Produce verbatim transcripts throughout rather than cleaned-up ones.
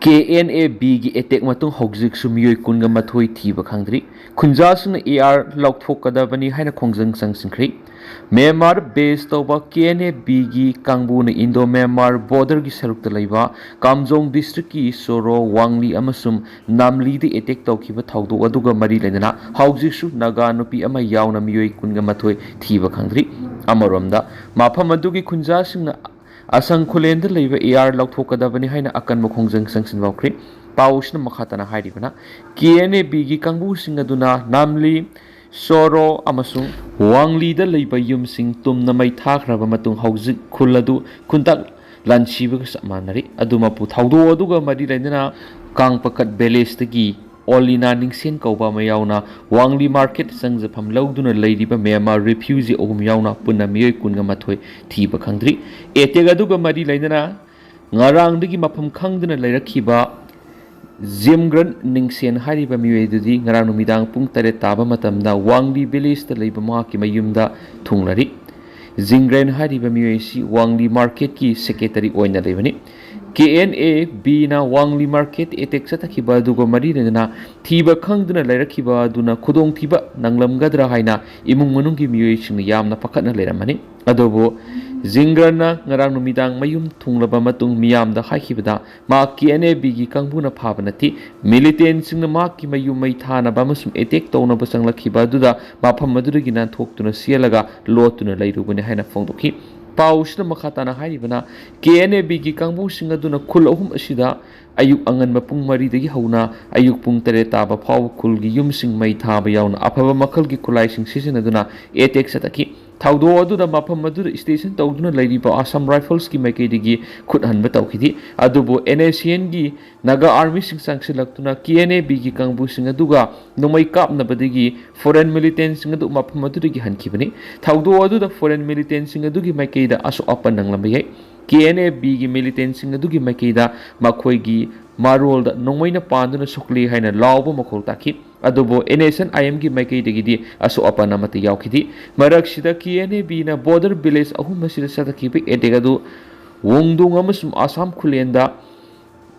K N A ꯕꯤꯒꯤ attack ꯃꯇꯨꯡ ꯍꯧꯖꯤꯛꯁꯨ ꯃꯤꯑꯣꯏ ꯀꯨꯟꯒ ꯃꯥꯊꯣꯏ ꯊꯤꯕ ꯈꯪꯗ꯭ꯔꯤ꯫ ꯈꯨꯟꯖꯥꯁꯤꯡꯅ ꯑꯦ ꯑꯥꯔ ꯂꯧꯊꯣꯛꯀꯗꯕꯅꯤ ꯍꯥꯏꯅ ꯈꯣꯡꯖꯪ ꯆꯪꯁꯤꯟꯈ꯭ꯔꯤ꯫ ꯃ꯭ꯌꯥꯟꯃꯥꯔ ꯕꯦꯁ ꯇꯧꯕ ꯀꯦ ꯑꯦꯟ ꯑꯦ ꯕꯤꯒꯤ ꯀꯥꯡꯕꯨꯅ ꯏꯟꯗꯣ ꯃ꯭ꯌꯥꯟꯃꯥꯔ ꯕꯣꯔꯗꯔꯒꯤ ꯁꯔꯨꯛꯇ ꯂꯩꯕ ꯀꯥꯝꯖꯣꯡ ꯗꯤꯁꯇ꯭ꯔꯤꯛꯀꯤ ꯁꯣꯔꯣ, ꯋꯥꯡꯂꯤ ꯑꯃꯁꯨꯡ ꯅꯥꯝꯂꯤꯗ ꯑꯦꯇꯦꯛ ꯇꯧꯈꯤꯕ ꯊꯧꯗꯣꯛ ꯑꯗꯨꯒ ꯃꯔꯤ ꯂꯩꯅꯅ ꯍꯧꯖꯤꯛꯁꯨ ꯅꯥꯒꯥ ꯅꯨꯄꯤ ꯑꯃ ꯌꯥꯎꯅ ꯃꯤꯑꯣꯏ ꯀꯨꯟꯒ ꯃꯥꯊꯣꯏ ꯊꯤꯕ ꯈꯪꯗ꯭ꯔꯤ꯫ ꯑꯃꯔꯣꯝꯗ, ꯃꯐꯝ ꯑꯗꯨꯒꯤ ꯈꯨꯟꯖꯥꯁꯤꯡꯅ ꯑꯁꯪ ꯈꯨꯂꯦꯟꯗ ꯂꯩꯕ ꯑꯦ ꯑꯥꯔ ꯂꯧꯊꯣꯛꯀꯗꯕꯅꯤ ꯍꯥꯏꯅ ꯑꯀꯟꯕ ꯈꯣꯡꯖꯪ ꯆꯪꯁꯤꯟꯕ ꯍꯧꯈ꯭ꯔꯤ꯫ ꯄꯥꯎꯁꯤꯅ ꯃꯈꯥ ꯇꯥꯅ ꯍꯥꯏꯔꯤꯕꯅ, ꯀꯦ ꯑꯦꯟ ꯑꯦ ꯕꯤꯒꯤ ꯀꯥꯡꯕꯨꯁꯤꯡ ꯑꯗꯨꯅ ꯅꯥꯝꯂꯤ, ꯁꯣꯔꯣ ꯑꯃꯁꯨꯡ ꯋꯥꯡꯂꯤꯗ ꯂꯩꯕ ꯌꯨꯝꯁꯤꯡ ꯇꯨꯝꯅ ꯃꯩ ꯊꯥꯈ꯭ꯔꯕ ꯃꯇꯨꯡ ꯍꯧꯖꯤꯛ ꯈꯨꯜ ꯑꯗꯨ ꯈꯨꯟꯇꯥꯛ ꯂꯥꯟꯁꯤꯕꯒ ꯆꯞ ꯃꯥꯟꯅꯔꯤ꯫ ꯑꯗꯨ ꯃꯄꯨ ꯊꯧꯗꯣꯛ ꯑꯗꯨꯒ ꯃꯔꯤ ꯂꯩꯅꯅ ꯀꯥꯡꯄꯀꯠ ꯚꯤꯂꯦꯖꯇꯒꯤ ꯑꯣꯂꯤꯅꯥ ꯅꯤꯡꯁꯦꯟ ꯀꯧꯕ ꯑꯃ ꯌꯥꯎꯅ ꯋꯥꯡꯂꯤ ꯃꯥꯔꯀꯦꯠ ꯆꯪꯖꯐꯝ ꯂꯧꯗꯨꯅ ꯂꯩꯔꯤꯕ ꯃ꯭ꯌꯥꯟꯃꯥꯔ ꯔꯤꯐ꯭ꯌꯨꯖꯤ ꯑꯍꯨꯝ ꯌꯥꯎꯅ ꯄꯨꯟꯅ ꯃꯤꯑꯣꯏ ꯀꯨꯟꯒ ꯃꯥꯊꯣꯏ ꯊꯤꯕ ꯈꯪꯗ꯭ꯔꯤ꯫ ꯑꯦꯇꯦꯛ ꯑꯗꯨꯒ ꯃꯔꯤ ꯂꯩꯅꯅ ꯉꯔꯥꯡꯗꯒꯤ ꯃꯐꯝ ꯈꯪꯗꯅ ꯂꯩꯔꯛꯈꯤꯕ ꯖꯤꯝꯒ꯭ꯔꯟ ꯅꯤꯡꯁꯦꯟ ꯍꯥꯏꯔꯤꯕ ꯃꯤꯑꯣꯏ ꯑꯗꯨꯗꯤ ꯉꯔꯥꯡ ꯅꯨꯃꯤꯗꯥꯡ ꯄꯨꯡ ꯇꯔꯦꯠ ꯇꯥꯕ ꯃꯇꯝꯗ ꯋꯥꯡꯂꯤ ꯚꯤꯂꯦꯖꯇ ꯂꯩꯕ ꯃꯍꯥꯛꯀꯤ ꯃꯌꯨꯝꯗ ꯊꯨꯡꯂꯔꯤ꯫ ꯖꯤꯝꯒ꯭ꯔꯟ ꯍꯥꯏꯔꯤꯕ ꯃꯤꯑꯣꯏ ꯑꯁꯤ ꯋꯥꯡꯂꯤ ꯃꯥꯔꯀꯦꯠꯀꯤ ꯁꯦꯀ꯭ꯔꯦꯇꯔꯤ ꯑꯣꯏꯅ ꯂꯩꯕꯅꯤ꯫ ꯀꯦ ꯑꯦꯟ ꯑꯦ ꯕꯤꯅ ꯋꯥꯡꯂꯤ ꯃꯥꯔꯀꯦꯠ ꯑꯦꯇꯦꯛ ꯆꯠꯊꯈꯤꯕ ꯑꯗꯨꯒ ꯃꯔꯤ ꯂꯩꯅꯅ ꯊꯤꯕ ꯈꯪꯗꯅ ꯂꯩꯔꯛꯈꯤꯕ ꯑꯗꯨꯅ ꯈꯨꯗꯣꯡꯊꯤꯕ ꯅꯪꯂꯝꯒꯗ꯭ꯔꯥ ꯍꯥꯏꯅ ꯏꯃꯨꯡ ꯃꯅꯨꯡꯒꯤ ꯃꯤꯑꯣꯏꯁꯤꯡꯅ ꯌꯥꯝꯅ ꯄꯥꯈꯠꯅ ꯂꯩꯔꯝꯃꯅꯤ꯫ ꯑꯗꯨꯕꯨ ꯖꯤꯝꯒ꯭ꯔꯟꯅ ꯉꯔꯥꯡ ꯅꯨꯃꯤꯗꯥꯡ ꯃꯌꯨꯝ ꯊꯨꯡꯂꯕ ꯃꯇꯨꯡ ꯃꯤꯌꯥꯝꯗ ꯍꯥꯏꯈꯤꯕꯗ, ꯃꯍꯥꯛ ꯀꯦ ꯑꯦꯟ ꯑꯦ ꯕꯤꯒꯤ ꯀꯥꯡꯕꯨꯅ ꯐꯥꯕ ꯅꯠꯇꯦ, ꯃꯤꯂꯤꯇꯦꯟꯁꯤꯡꯅ ꯃꯍꯥꯛꯀꯤ ꯃꯌꯨꯝ ꯃꯩ ꯊꯥꯅꯕ ꯑꯃꯁꯨꯡ ꯑꯦꯇꯦꯛ ꯇꯧꯅꯕ ꯆꯪꯂꯛꯈꯤꯕ ꯑꯗꯨꯗ ꯃꯐꯝ ꯑꯗꯨꯗꯒꯤ ꯅꯥꯟꯊꯣꯛꯇꯨꯅ ꯆꯦꯜꯂꯒ ꯂꯣꯠꯇꯨꯅ ꯂꯩꯔꯨꯕꯅꯤ ꯍꯥꯏꯅ ꯐꯣꯡꯗꯣꯛꯈꯤ꯫ ꯄꯥꯎꯁꯤꯗ ꯃꯈꯥ ꯇꯥꯅ ꯍꯥꯏꯔꯤꯕꯅ, ꯀꯦ ꯑꯦꯟ ꯑꯦ ꯕꯤꯒꯤ ꯀꯥꯡꯕꯨꯁꯤꯡ ꯑꯗꯨꯅ ꯈꯨꯜ ꯑꯍꯨꯝ ꯑꯁꯤꯗ ꯑꯌꯨꯛ ꯑꯉꯟꯕ ꯄꯨꯡ ꯃꯔꯤꯗꯒꯤ ꯍꯧꯅ ꯑꯌꯨꯛ ꯄꯨꯡ ꯇꯔꯦꯠ ꯇꯥꯕ ꯐꯥꯎꯕ ꯈꯨꯜꯒꯤ ꯌꯨꯝꯁꯤꯡ ꯃꯩ ꯊꯥꯕ ꯌꯥꯎꯅ ꯑꯐꯕ ꯃꯈꯜꯒꯤ ꯈꯨꯠꯂꯥꯏꯁꯤꯡ ꯁꯤꯖꯤꯟꯅꯗꯨꯅ ꯑꯦꯇꯦꯛ ꯆꯠꯊꯈꯤ꯫ ꯊꯧꯗꯣꯛ ꯑꯗꯨꯗ ꯃꯐꯝ ꯑꯗꯨꯗ ꯁ꯭ꯇꯦꯁꯟ ꯇꯧꯗꯨꯅ ꯂꯩꯔꯤꯕ ꯑꯁꯥꯝ ꯔꯥꯏꯐꯜꯁꯀꯤ ꯃꯥꯏꯀꯩꯗꯒꯤ ꯈꯨꯠ ꯍꯟꯕ ꯇꯧꯈꯤꯗꯦ꯫ ꯑꯗꯨꯕꯨ and S C ꯑꯦꯟꯒꯤ Naga ꯑꯥꯔꯃꯤꯁꯤꯡ ꯆꯪꯁꯤꯜꯂꯛꯇꯨꯅ K N A ꯕꯤꯒꯤ ꯀꯥꯡꯕꯨꯁꯤꯡ ꯑꯗꯨꯒ ꯅꯣꯡꯃꯩ ꯀꯥꯞꯅꯕꯗꯒꯤ ꯐꯣꯔꯦꯟ ꯃꯤꯂꯤꯇꯦꯟꯁꯤꯡ ꯑꯗꯨ ꯃꯐꯝ ꯑꯗꯨꯗꯒꯤ ꯍꯟꯈꯤꯕꯅꯤ꯫ ꯊꯧꯗꯣꯛ ꯑꯗꯨꯗ ꯐꯣꯔꯦꯟ ꯃꯤꯂꯤꯇꯦꯟꯁꯤꯡ ꯑꯗꯨꯒꯤ ꯃꯥꯏꯀꯩꯗ ꯑꯁꯣꯛ ꯑꯄꯟ ꯅꯪꯂꯝꯕ ꯌꯥꯏ꯫ ꯀꯦ ꯑꯦꯟ ꯑꯦ ꯕꯤꯒꯤ ꯃꯤꯂꯤꯇꯦꯟꯁꯤꯡ ꯑꯗꯨꯒꯤ ꯃꯥꯏꯀꯩꯗ ꯃꯈꯣꯏꯒꯤ ꯃꯔꯣꯜꯗ ꯅꯣꯡꯃꯩꯅ ꯄꯥꯟꯗꯨꯅ ꯁꯣꯛꯂꯤ ꯍꯥꯏꯅ ꯂꯥꯎꯕ ꯃꯈꯣꯜ ꯇꯥꯈꯤ꯫ ꯑꯗꯨꯕꯨ ꯑꯦꯟ ꯑꯦꯁ ꯑꯦꯟ ꯑꯥꯏ ꯑꯦꯝꯒꯤ ꯃꯥꯏꯀꯩꯗꯒꯤꯗꯤ ꯑꯁꯣꯛ ꯑꯄꯟ ꯑꯃꯠꯇ ꯌꯥꯎꯈꯤꯗꯦ꯫ ꯃꯔꯛꯁꯤꯗ ꯀꯦ ꯑꯦꯟ ꯑꯦ ꯕꯤꯅ ꯕꯣꯔꯗꯔ ꯚꯤꯂꯦꯖ ꯑꯍꯨꯝ ꯑꯁꯤꯗ ꯆꯠꯊꯈꯤꯕ ꯑꯦꯇꯦꯛ ꯑꯗꯨ ꯋꯣꯡꯗꯣꯡ ꯑꯃꯁꯨꯡ ꯑꯁꯥꯝ ꯈꯨꯂꯦꯟꯗ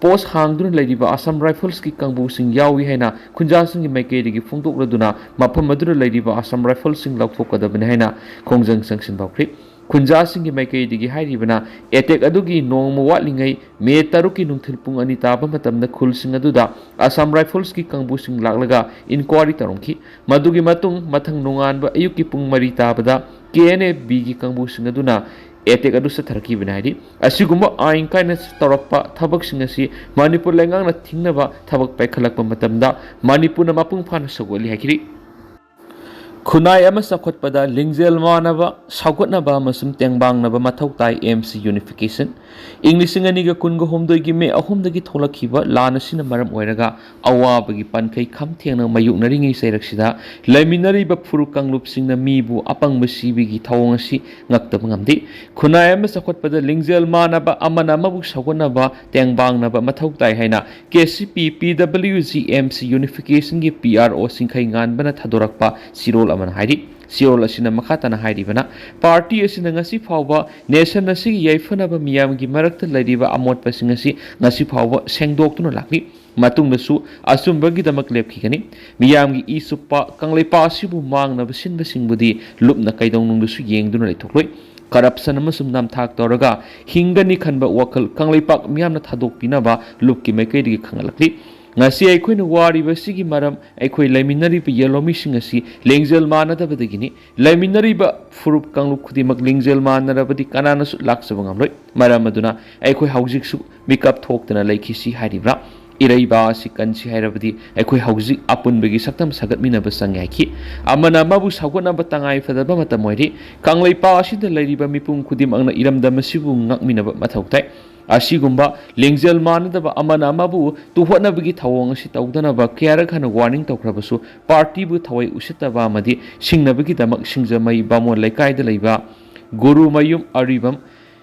ꯄꯣꯁ ꯍꯥꯡꯗꯨꯅ ꯂꯩꯔꯤꯕ ꯑꯁꯥꯝ ꯔꯥꯏꯐꯜꯁꯀꯤ ꯀꯥꯡꯕꯨꯁꯤꯡ ꯌꯥꯎꯏ ꯍꯥꯏꯅ ꯈꯨꯟꯖꯥꯁꯤꯡꯒꯤ ꯃꯥꯏꯀꯩꯗꯒꯤ ꯐꯣꯡꯗꯣꯛꯂꯗꯨꯅ ꯃꯐꯝ ꯑꯗꯨꯗ ꯂꯩꯔꯤꯕ ꯑꯁꯥꯝ ꯔꯥꯏꯐꯜꯁꯤꯡ ꯂꯧꯊꯣꯛꯀꯗꯕꯅꯤ ꯍꯥꯏꯅ ꯈꯣꯡꯖꯪ ꯆꯪꯁꯤꯟꯕ ꯍꯧꯈ꯭ꯔꯤ꯫ ꯈꯨꯟꯖꯥꯁꯤꯡꯒꯤ ꯃꯥꯏꯀꯩꯗꯒꯤ ꯍꯥꯏꯔꯤꯕꯅ, ꯑꯦꯇꯦꯛ ꯑꯗꯨꯒꯤ ꯅꯣꯡꯃ ꯋꯥꯠꯂꯤꯉꯩ ꯃꯦ ꯇꯔꯨꯛꯀꯤ ꯅꯨꯡꯊꯤꯜ ꯄꯨꯡ ꯑꯅꯤ ꯇꯥꯕ ꯃꯇꯝꯗ ꯈꯨꯜꯁꯤꯡ ꯑꯗꯨꯗ ꯑꯁꯥꯝ ꯔꯥꯏꯐꯜꯁꯀꯤ ꯀꯥꯡꯕꯨꯁꯤꯡ ꯂꯥꯛꯂꯒ ꯏꯟꯀ꯭ꯋꯥꯔꯤ ꯇꯧꯔꯝꯈꯤ꯫ ꯃꯗꯨꯒꯤ ꯃꯇꯨꯡ ꯃꯊꯪ ꯅꯣꯡꯉꯥꯟꯕ ꯑꯌꯨꯛꯀꯤ ꯄꯨꯡ ꯃꯔꯤ ꯇꯥꯕꯗ ꯀꯦ ꯑꯦꯟ ꯑꯦ ꯕꯤꯒꯤ ꯀꯥꯡꯕꯨꯁꯤꯡ ꯑꯗꯨꯅ ꯑꯦꯇꯦꯛ ꯑꯗꯨ ꯆꯠꯊꯔꯛꯈꯤꯕꯅꯤ ꯍꯥꯏꯔꯤ꯫ ꯑꯁꯤꯒꯨꯝꯕ ꯑꯥꯏꯟ ꯀꯥꯏꯅ ꯇꯧꯔꯛꯄ ꯊꯕꯛꯁꯤꯡ ꯑꯁꯤ ꯃꯅꯤꯄꯨꯔ ꯂꯩꯉꯥꯛꯅ ꯊꯤꯡꯅꯕ ꯊꯕꯛ ꯄꯥꯏꯈꯠꯂꯛꯄ ꯃꯇꯝꯗ ꯃꯅꯤꯄꯨꯔꯅ ꯃꯄꯨꯡ ꯐꯥꯅ ꯁꯧꯒꯠꯂꯤ ꯍꯥꯏꯈꯤꯔꯤ꯫ ꯈꯨꯟꯅꯥꯏ ꯑꯃ ꯆꯥꯎꯈꯠꯄꯗ ꯂꯤꯡꯖꯦꯜ ꯃꯥꯟꯅꯕ, ꯁꯧꯒꯠꯅꯕ ꯑꯃꯁꯨꯡ ꯇꯦꯡꯕꯥꯡꯅꯕ ꯃꯊꯧ ꯇꯥꯏ, ꯑꯦꯝ ꯁꯤ ꯌꯨꯅꯤꯐꯤꯀꯦꯁꯟ꯫ ꯏꯪ ꯂꯤꯁꯤꯡ ꯑꯅꯤꯒ ꯀꯨꯟꯒ ꯍꯨꯝꯗꯣꯏꯒꯤ ꯃꯦ ꯑꯍꯨꯝꯗꯒꯤ ꯊꯣꯛꯂꯛꯈꯤꯕ ꯂꯥꯟ ꯑꯁꯤꯅ ꯃꯔꯝ ꯑꯣꯏꯔꯒ ꯑꯋꯥꯕꯒꯤ ꯄꯟꯈꯩ ꯈꯝ ꯊꯦꯡꯅ ꯃꯥꯌꯣꯛꯅꯔꯤꯉꯩ ꯆꯩꯔꯛꯁꯤꯗ ꯂꯩꯃꯤꯟꯅꯔꯤꯕ ꯐꯨꯔꯨꯞ ꯀꯥꯡꯂꯨꯞꯁꯤꯡꯅ ꯃꯤꯕꯨ ꯑꯄꯪꯕ ꯁꯤꯕꯒꯤ ꯊꯧꯑꯣꯡ ꯑꯁꯤ ꯉꯛꯇꯕ ꯉꯝꯗꯦ꯫ ꯈꯨꯟꯅꯥꯏ ꯑꯃ ꯆꯥꯎꯈꯠꯄꯗ ꯂꯤꯡꯖꯦꯜ ꯃꯥꯟꯅꯕ, ꯑꯃꯅ ꯑꯃꯕꯨ ꯁꯧꯒꯠꯅꯕ, ꯇꯦꯡꯕꯥꯡꯅꯕ ꯃꯊꯧ ꯇꯥꯏ ꯍꯥꯏꯅ ꯀꯦ ꯁꯤ ꯄꯤ ꯄꯤ W G M C ꯌꯨꯅꯤꯐꯤꯀꯦꯁꯟꯒꯤ P R ꯑꯣ ꯁꯤꯡꯈꯩ ꯉꯥꯟꯕꯅ ꯊꯥꯗꯣꯔꯛꯄ ꯆꯦꯔꯣꯜ ꯑꯃꯅ ꯍꯥꯏꯔꯤ꯫ ꯆꯦꯔꯣꯜ ꯑꯁꯤꯅ ꯃꯈꯥ ꯇꯥꯅ ꯍꯥꯏꯔꯤꯕꯅ, ꯄꯥꯔꯇꯤ ꯑꯁꯤꯅ ꯉꯁꯤ ꯐꯥꯎꯕ ꯅꯦꯁꯟ ꯑꯁꯤꯒꯤ ꯌꯥꯏꯐꯅꯕ ꯃꯤꯌꯥꯝꯒꯤ ꯃꯔꯛꯇ ꯂꯩꯔꯤꯕ ꯑꯃꯣꯠꯄꯁꯤꯡ ꯑꯁꯤ ꯉꯁꯤ ꯐꯥꯎꯕ ꯁꯦꯡꯗꯣꯛꯇꯨꯅ ꯂꯥꯛꯂꯤ꯫ ꯃꯇꯨꯡꯗꯁꯨ ꯑꯆꯨꯝꯕꯒꯤꯗꯃꯛ ꯂꯦꯞꯈꯤꯒꯅꯤ꯫ ꯃꯤꯌꯥꯝꯒꯤ ꯏ ꯆꯨꯞꯄ ꯀꯪꯂꯩꯄꯥꯛ ꯑꯁꯤꯕꯨ ꯃꯥꯡꯅꯕ ꯁꯤꯟꯕꯁꯤꯡꯕꯨꯗꯤ ꯂꯨꯞꯅ ꯀꯩꯗꯧꯅꯨꯡꯗꯁꯨ ꯌꯦꯡꯗꯨꯅ ꯂꯩꯊꯣꯛꯂꯣꯏ꯫ ꯀꯔꯞꯁꯟ ꯑꯃꯁꯨꯡ ꯅꯝꯊꯥꯛ ꯇꯧꯔꯒ ꯍꯤꯡꯒꯅꯤ ꯈꯟꯕ ꯋꯥꯈꯜ ꯀꯪꯂꯩꯄꯥꯛ ꯃꯤꯌꯥꯝꯅ ꯊꯥꯗꯣꯛꯄꯤꯅꯕ ꯂꯨꯞꯀꯤ ꯃꯥꯏꯀꯩꯗꯒꯤ ꯈꯪꯍꯜꯂꯛꯂꯤ꯫ ꯉꯁꯤ ꯑꯩꯈꯣꯏꯅ ꯋꯥꯔꯤꯕꯁꯤꯒꯤ ꯃꯔꯝ ꯑꯩꯈꯣꯏ ꯂꯩꯃꯤꯟꯅꯔꯤꯕ ꯌꯦꯜꯍꯧꯃꯤꯁꯤꯡ ꯑꯁꯤ ꯂꯤꯡꯖꯦꯜ ꯃꯥꯟꯅꯗꯕꯗꯒꯤꯅꯤ꯫ ꯂꯩꯃꯤꯟꯅꯔꯤꯕ ꯐꯨꯔꯨꯞ ꯀꯥꯡꯂꯨꯞ ꯈꯨꯗꯤꯡꯃꯛ ꯂꯤꯡꯖꯦꯜ ꯃꯥꯟꯅꯔꯕꯗꯤ ꯀꯅꯥꯅꯁꯨ ꯂꯥꯛꯆꯕ ꯉꯝꯂꯣꯏ꯫ ꯃꯔꯝ ꯑꯗꯨꯅ ꯑꯩꯈꯣꯏ ꯍꯧꯖꯤꯛꯁꯨ ꯃꯤꯀꯞ ꯊꯣꯛꯇꯅ ꯂꯩꯈꯤꯁꯤ ꯍꯥꯏꯔꯤꯕ꯭ꯔꯥ? ꯏꯔꯩꯕ ꯑꯁꯤ ꯀꯟꯁꯤ ꯍꯥꯏꯔꯕꯗꯤ ꯑꯩꯈꯣꯏ ꯍꯧꯖꯤꯛ ꯑꯄꯨꯟꯕꯒꯤ ꯁꯛꯇꯝ ꯁꯥꯒꯠꯃꯤꯟꯅꯕ ꯆꯪꯉꯦ ꯍꯥꯏꯈꯤ꯫ ꯑꯃꯅ ꯑꯃꯕꯨ ꯁꯧꯒꯠꯅꯕ ꯇꯉꯥꯏ ꯐꯗꯕ ꯃꯇꯝ ꯑꯣꯏꯔꯤ꯫ ꯀꯪꯂꯩꯄꯥꯛ ꯑꯁꯤꯗ ꯂꯩꯔꯤꯕ ꯃꯤꯄꯨꯝ ꯈꯨꯗꯤꯡꯃꯛꯅ ꯏꯔꯝꯗꯝ ꯑꯁꯤꯕꯨ ꯉꯥꯛꯃꯤꯟꯅꯕ ꯃꯊꯧ ꯇꯥꯏ꯫ ꯑꯁꯤꯒꯨꯝꯕ ꯂꯤꯡꯖꯦꯜ ꯃꯥꯟꯅꯗꯕ, ꯑꯃꯅ ꯑꯃꯕꯨ ꯇꯨꯍꯠꯅꯕꯒꯤ ꯊꯧꯑꯣꯡ ꯑꯁꯤ ꯇꯧꯗꯅꯕ ꯀꯌꯥꯔꯛ ꯍꯟꯅ ꯋꯥꯔꯅꯤꯡ ꯇꯧꯈ꯭ꯔꯕꯁꯨ ꯄꯥꯔꯇꯤꯕꯨ ꯊꯋꯥꯏ ꯎꯁꯤꯠꯇꯕ ꯑꯃꯗꯤ ꯁꯤꯡꯅꯕꯒꯤꯗꯃꯛ ꯁꯤꯡꯖꯃꯩ ꯕꯥꯃꯣꯟ ꯂꯩꯀꯥꯏꯗ ꯂꯩꯕ ꯒꯨꯔꯨꯃꯌꯨꯝ ꯑꯔꯤꯕꯝ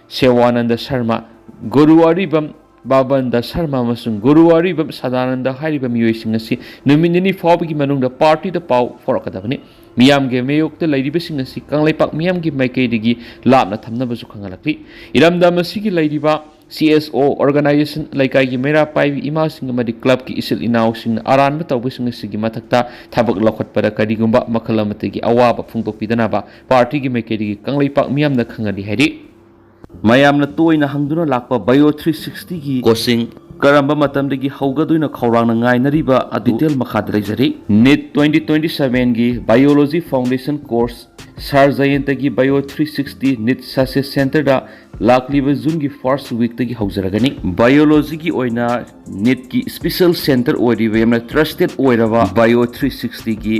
ꯁꯦꯋꯥꯅꯟꯗ ꯁꯔꯃ, ꯒꯨꯔꯨ ꯑꯔꯤꯕꯝ ꯕꯥꯕꯟꯗ ꯁꯔꯃ ꯑꯃꯁꯨꯡ ꯒꯨꯔꯨ ꯑꯔꯤꯕꯝ ꯁꯗꯥꯅꯟꯗ ꯍꯥꯏꯔꯤꯕ ꯃꯤꯑꯣꯏꯁꯤꯡ ꯑꯁꯤ ꯅꯨꯃꯤꯠ ꯅꯤꯅꯤ ꯐꯥꯎꯕꯒꯤ ꯃꯅꯨꯡꯗ ꯄꯥꯔꯇꯤꯗ ꯄꯥꯎ ꯐꯥꯎꯔꯛꯀꯗꯕꯅꯤ꯫ ꯃꯤꯌꯥꯝꯒꯤ ꯃꯥꯌꯣꯛꯇ ꯂꯩꯔꯤꯕꯁꯤꯡ ꯑꯁꯤ ꯀꯪꯂꯩꯄꯥꯛ ꯃꯤꯌꯥꯝꯒꯤ ꯃꯥꯏꯀꯩꯗꯒꯤ ꯂꯥꯞꯅ ꯊꯝꯅꯕꯁꯨ ꯈꯪꯍꯜꯂꯛꯂꯤ꯫ ꯏꯔꯝꯗꯝ ꯑꯁꯤꯒꯤ ꯂꯩꯔꯤꯕ C S O organization, ꯂꯩꯀꯥꯏꯒꯤ ꯃꯩꯔꯥ ꯄꯥꯏꯕꯤ ꯏꯃꯥꯁꯤꯡ ꯑꯃꯗꯤ clubꯀꯤ ꯏꯆꯤꯜ ꯏꯅꯥꯎꯁꯤꯡꯅ ꯑꯔꯥꯟꯕ ꯇꯧꯕꯁꯤꯡ ꯑꯁꯤꯒꯤ ꯃꯊꯛꯇ ꯊꯕꯛ ꯂꯧꯈꯠꯄꯗ ꯀꯔꯤꯒꯨꯝꯕ ꯃꯈꯜ ꯑꯃꯠꯇꯒꯤ ꯑꯋꯥꯕ ꯐꯣꯡꯗꯣꯛꯄꯤꯗꯅꯕ partyꯒꯤ ꯃꯥꯏꯀꯩꯗꯒꯤ ꯀꯪꯂꯩꯄꯥꯛ ꯃꯤꯌꯥꯝꯅ ꯈꯪꯍꯜꯂꯤ ꯍꯥꯏꯔꯤ꯫ ꯃꯌꯥꯝꯅ ꯇꯣꯏꯅ ꯍꯪꯗꯨꯅ ꯂꯥꯛꯄ Bio three sixtyꯒꯤ coaching ꯀꯔꯝꯕ ꯃꯇꯝꯗꯒꯤ ꯍꯧꯒꯗꯣꯏꯅꯣ ꯈꯧꯔꯥꯡꯅ ꯉꯥꯏꯅꯔꯤꯕ ꯑꯗꯨ detail ꯃꯈꯥꯗ ꯂꯩꯖꯔꯤ꯫ NEET twenty twenty sevenꯒꯤ Biology Foundation Course, Sir Jayantꯒꯤ Bio three sixty NEET Success Centerꯗ ꯂꯥꯛꯂꯤꯕ Juneꯒꯤ first weekꯇꯒꯤ ꯍꯧꯖꯔꯒꯅꯤ꯫ Biologyꯒꯤ ꯑꯣꯏꯅ NEETꯀꯤ special center ꯑꯣꯏꯔꯤꯕ ꯌꯥꯝꯅ trusted ꯑꯣꯏꯔꯕ Bio three sixtyꯒꯤ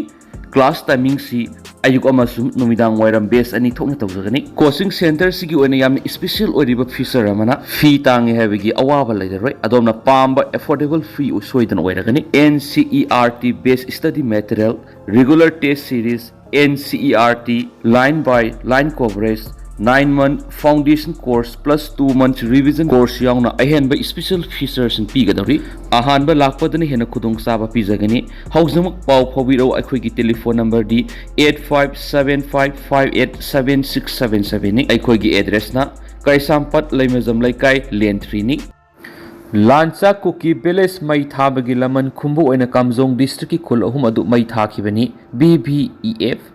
class timingꯁꯤ ꯑꯌꯨꯛ ꯑꯃꯁꯨꯡ ꯅꯨꯃꯤꯗꯥꯡ ꯋꯥꯏꯔꯝ batch ꯑꯅꯤ ꯊꯣꯛꯅ ꯇꯧꯖꯒꯅꯤ꯫ Coaching centerꯁꯤꯒꯤ ꯑꯣꯏꯅ ꯌꯥꯝꯅ special ꯑꯣꯏꯔꯤꯕ feature ꯑꯃꯅ fee ꯇꯥꯡꯉꯦ ꯍꯥꯏꯕꯒꯤ ꯑꯋꯥꯕ ꯂꯩꯔꯔꯣꯏ꯫ ꯑꯗꯣꯝꯅ ꯄꯥꯝꯕ affordable fee ꯁꯣꯏꯗꯅ ꯑꯣꯏꯔꯒꯅꯤ꯫ NCERT based study material, regular test series, NCERT line by line coverage, nine month foundation course plus two months revision course ꯌꯥꯎꯅ ꯑꯍꯦꯟꯕ special features ꯄꯤꯒꯗꯧꯔꯤ꯫ ꯑꯍꯥꯟꯕ ꯂꯥꯛꯄꯗꯅ ꯍꯦꯟꯅ ꯈꯨꯗꯣꯡꯆꯥꯕ ꯄꯤꯖꯒꯅꯤ꯫ ꯍꯧꯖꯤꯛꯃꯛ ꯄꯥꯎ ꯐꯥꯎꯕꯤꯔꯛꯎ꯫ ꯑꯩꯈꯣꯏꯒꯤ telephone numberꯗꯤ eight five seven five five eight seven six seven sevenꯅꯤ꯫ ꯑꯩꯈꯣꯏꯒꯤ addressꯅ ꯀꯩꯁꯥꯝꯄꯥꯠ ꯂꯩꯃꯖꯝ ꯂꯩꯀꯥꯏ, ꯂꯦꯟ threeꯅꯤ꯫ ꯂꯥꯟꯆꯥ ꯀꯨꯀꯤ village ꯃꯩ ꯊꯥꯕꯒꯤ ꯂꯃꯟ ꯈꯨꯝꯕ ꯑꯣꯏꯅ ꯀꯥꯝꯖꯣꯡ districtꯀꯤ ꯈꯨꯜ ꯑꯍꯨꯝ ꯑꯗꯨ ꯃꯩ ꯊꯥꯈꯤꯕꯅꯤ꯫ BVEF꯫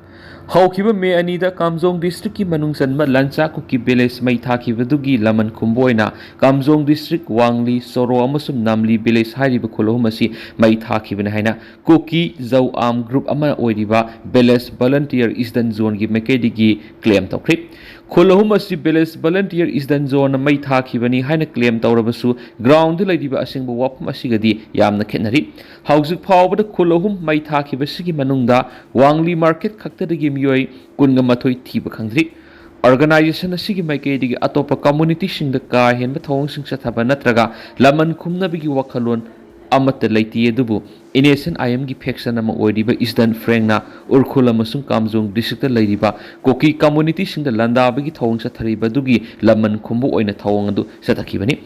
ꯍꯧꯈꯤꯕ May ꯑꯅꯤꯗ ꯀꯥꯝꯖꯣꯡ districtꯀꯤ ꯃꯅꯨꯡ ꯆꯟꯕ ꯂꯥꯟꯆꯥ ꯀꯨꯀꯤ village ꯃꯩ ꯊꯥꯈꯤꯕꯗꯨꯒꯤ ꯂꯃꯟ ꯈꯨꯝꯕ ꯑꯣꯏꯅ ꯀꯥꯝꯖꯣꯡ district ꯋꯥꯡꯂꯤ, ꯁꯣꯔꯣ ꯑꯃꯁꯨꯡ ꯅꯥꯝꯂꯤ village ꯍꯥꯏꯔꯤꯕ ꯈꯨꯜ ꯑꯍꯨꯝ ꯑꯁꯤ ꯃꯩ ꯊꯥꯈꯤꯕꯅꯤ ꯍꯥꯏꯅ ꯀꯨꯀꯤ ꯖꯧ ꯑꯥꯝ group ꯑꯃ ꯑꯣꯏꯔꯤꯕ Village Volunteer Eastern Zoneꯒꯤ ꯃꯥꯏꯀꯩꯗꯒꯤ claim ꯇꯧꯈ꯭ꯔꯤ꯫ ꯈꯨꯜ ꯑꯍꯨꯝ ꯑꯁꯤ Village Volunteer Eastern Zoneꯅ ꯃꯩ ꯊꯥꯈꯤꯕꯅꯤ ꯍꯥꯏꯅ claim ꯇꯧꯔꯕꯁꯨ, groundꯗ ꯂꯩꯔꯤꯕ ꯑꯁꯦꯡꯕ ꯋꯥꯐꯝ ꯑꯁꯤꯒꯗꯤ ꯌꯥꯝꯅ ꯈꯦꯠꯅꯔꯤ꯫ ꯍꯧꯖꯤꯛ ꯐꯥꯎꯕꯗ ꯈꯨꯜ ꯑꯍꯨꯝ ꯃꯩ ꯊꯥꯈꯤꯕꯁꯤꯒꯤ ꯃꯅꯨꯡꯗ ꯋꯥꯡꯂꯤ market ꯈꯛꯇꯗꯒꯤ ꯃꯤꯑꯣꯏ ꯀꯨꯟꯒ ꯃꯥꯊꯣꯏ ꯊꯤꯕ ꯈꯪꯗ꯭ꯔꯤ꯫ Organization ꯑꯁꯤꯒꯤ ꯃꯥꯏꯀꯩꯗꯒꯤ ꯑꯇꯣꯞꯄ communityꯁꯤꯡꯗ ꯀꯥ ꯍꯦꯟꯕ ꯊꯧꯑꯣꯡꯁꯤꯡ ꯆꯠꯊꯕ ꯅꯠꯇ꯭ꯔꯒ ꯂꯃꯟ ꯈꯨꯝꯅꯕꯒꯤ ꯋꯥꯈꯜꯂꯣꯟ ꯑꯃꯠꯇ ꯂꯩꯇꯦ, ꯑꯗꯨꯕꯨ NSCN-IMꯒꯤ faction ꯑꯃ ꯑꯣꯏꯔꯤꯕ Eastern Front-ꯅ ꯎꯔꯈꯨꯜ ꯑꯃꯁꯨꯡ ꯀꯥꯝꯖꯣꯡ districtꯇ ꯂꯩꯔꯤꯕ ꯀꯨꯀꯤ communityꯁꯤꯡꯗ ꯂꯥꯟꯗꯥꯕꯒꯤ ꯊꯧꯑꯣꯡ ꯆꯠꯊꯔꯤꯕ ꯑꯗꯨꯒꯤ ꯂꯃꯟ ꯈꯨꯝꯕ ꯑꯣꯏꯅ ꯊꯧꯑꯣꯡ ꯑꯗꯨ ꯆꯠꯊꯈꯤꯕꯅꯤ꯫